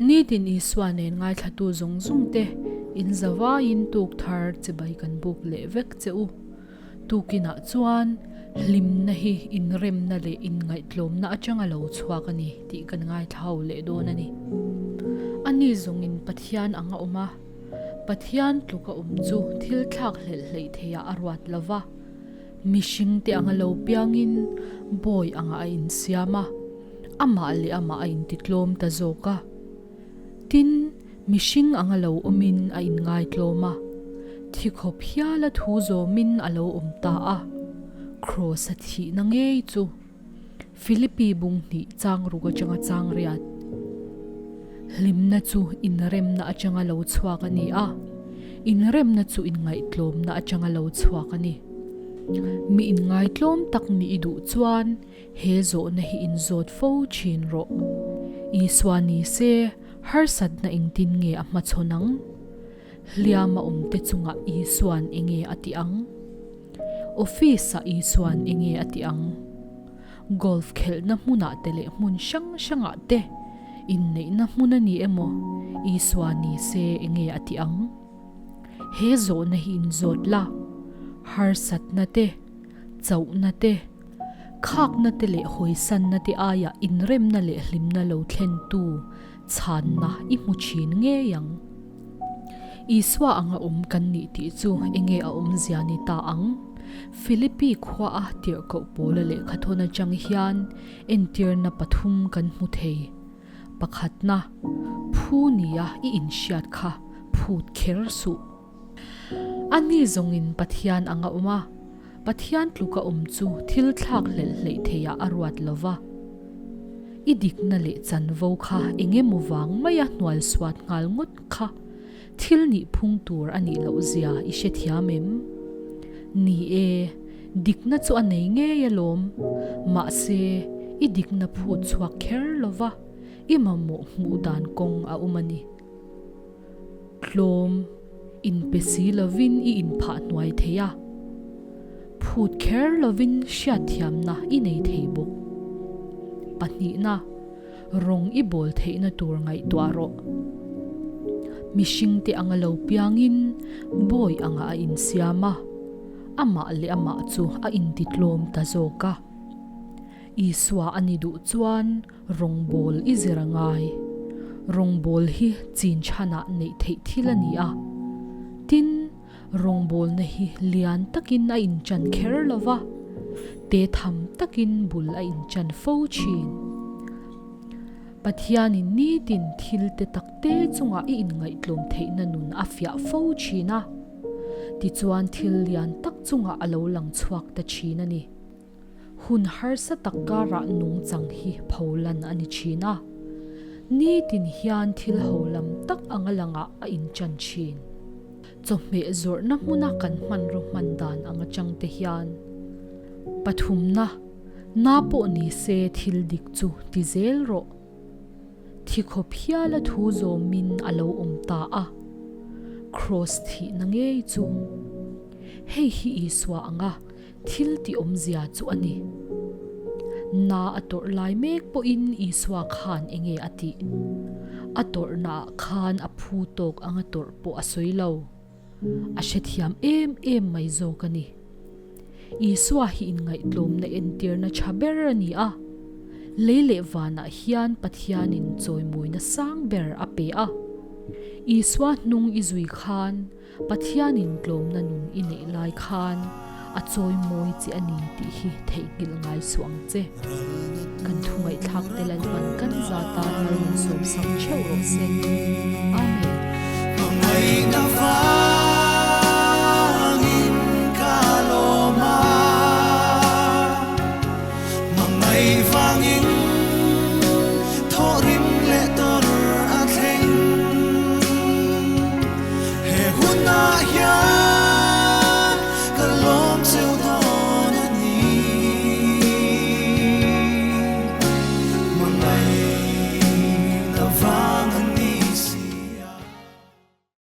Nitin Isua nen ngaithlatu zawng zawng te in zavaiin tuk thar chibai kan buk leh vek che u. Tukinah chuan hlimna hi inremna leh inngaihtlawmna atanga lo chhuak a ni tih kan ngaithla ho leh dawn a ni. Ani zawngin Pathian anga awm a, Pathian tluka awm chu thil thlak hlelh hleih theiah a ruat lo va, mihringte anga lo piangin bawi anga a insiam a, amah leh amah a intitlawm ta zawk a. Tin, mihring anga lo awmin a inngaitlawm a, thi khawp hiala thu zawmin a lo awm ta a, Kraws-a thihna ngei chu Philippi bung hnih chang ruk atanga chang riat. Hlimna chu inremna atanga lo chhuak a ni a, inremna chu inngaihtlawmna atanga lo chhuak a ni. Mi inngaitlawm tak nih i duh chuan He zawhna hi inzawt fo thin rawh. Isua ni se, harsatna engtin nge a hmachhawn ang? Hliam a awmte chungah Isua'n enge a ti ang? Office-ah Isua'n enge a ti ang? Golf khelhna hmunah te leh hmun hrang hrangah te inneihna hmun a ni emaw, Isua ni se enge a ti ang? He zawhna hi inzawt la, harsatna te, chauhna te, Khakna te leh hawisanna te aia inremna leh hlimna lo thlentu chhanna i hmu thin ngei ang. Isua anga awm kan nih tih chu enge a awmzia ni ta ang? Philippi khua a tirhkoh pawla lehkhathawn atang hian entirna pathum kan hmu thei. Pakhatna, phu nia i inhriat kha phut kher suh. Ani zawngin Pathian anga awm a, Pathian tluka awm chu thil thlak hlelh hleih theiah a ruat lo va. I dikna leh chanvo kha eng emaw vang maia hnual suat nghal ngawt kha thil nih phung tur a nih loh zia i hrethiam em? Ni e, dikna chu a nei ngei alawm. Mahse, i dikna phut chhuak kher lo va, i mamawh hmuh dan kawng a awm a ni. Tlawm inpe si lovin i inphah hnuai thei a, phut kher lovin hriatthiamna i nei thei bawk. Pahnihna, rawng i bawl theihna tur ngaihtuah rawh. Mihringte anga lo piangin bawi anga a insiam a, amah leh amah chu a intitlawm ta zawk a. Isua a ni duh chuan Rawngbawl i zir a ngai. Rawngbawl hi chin chhanah neih theih thil a ni a. Tin, rawngbawlna hi lian takin a inchan kher lo va, te tham takin bul a inchan fo thin. Pathianin nitin thil te tak te chungah i inngaihtlawm theihna nun a fiah fo thin a, tichuan thil lian tak chungah a lo lang chhuak ta thin a ni. Hun harsa tak karah nungchang hi pholan a ni thin a, nitin hian thil ho lam tak anga langah a inchan thin. Chawhmeh zawrhna hmuna kan hmanraw hman dan anga changte hian pathumna na pawh ni se thil dik chu ti zel rawh. Thi khawp hiala thu zawmin a lo awm ta a, Kraws thihna ngei chu hei hi Isua anga Thil tih awmzia chu a ni. Na a tawrh lai mek pawhin Isua khan enge a tih? A tawrhnaah khan a phu tawk anga tawrh pawh a sawi lo. A hrethiam em em mai zawk a ni. Isua hi inngaihtlawmna entirna tha ber a ni a. Lei leh vanah hian Pathianin chawimawina sang ber a pe a. Isua hnung i zui khan Pathianin tlawmna nun i neih lai khan a chawi mawi che a ni tih hi theihnghilh ngai suh ang che. Kan thu ngaihthlak te Lalpan kan za tan mal min sawm sak theuh rawh se. Amen. Hmangaihna vangin ka lawm a, hmangaih vangin thawhrim leh tawrh a thleng. He hunah hian.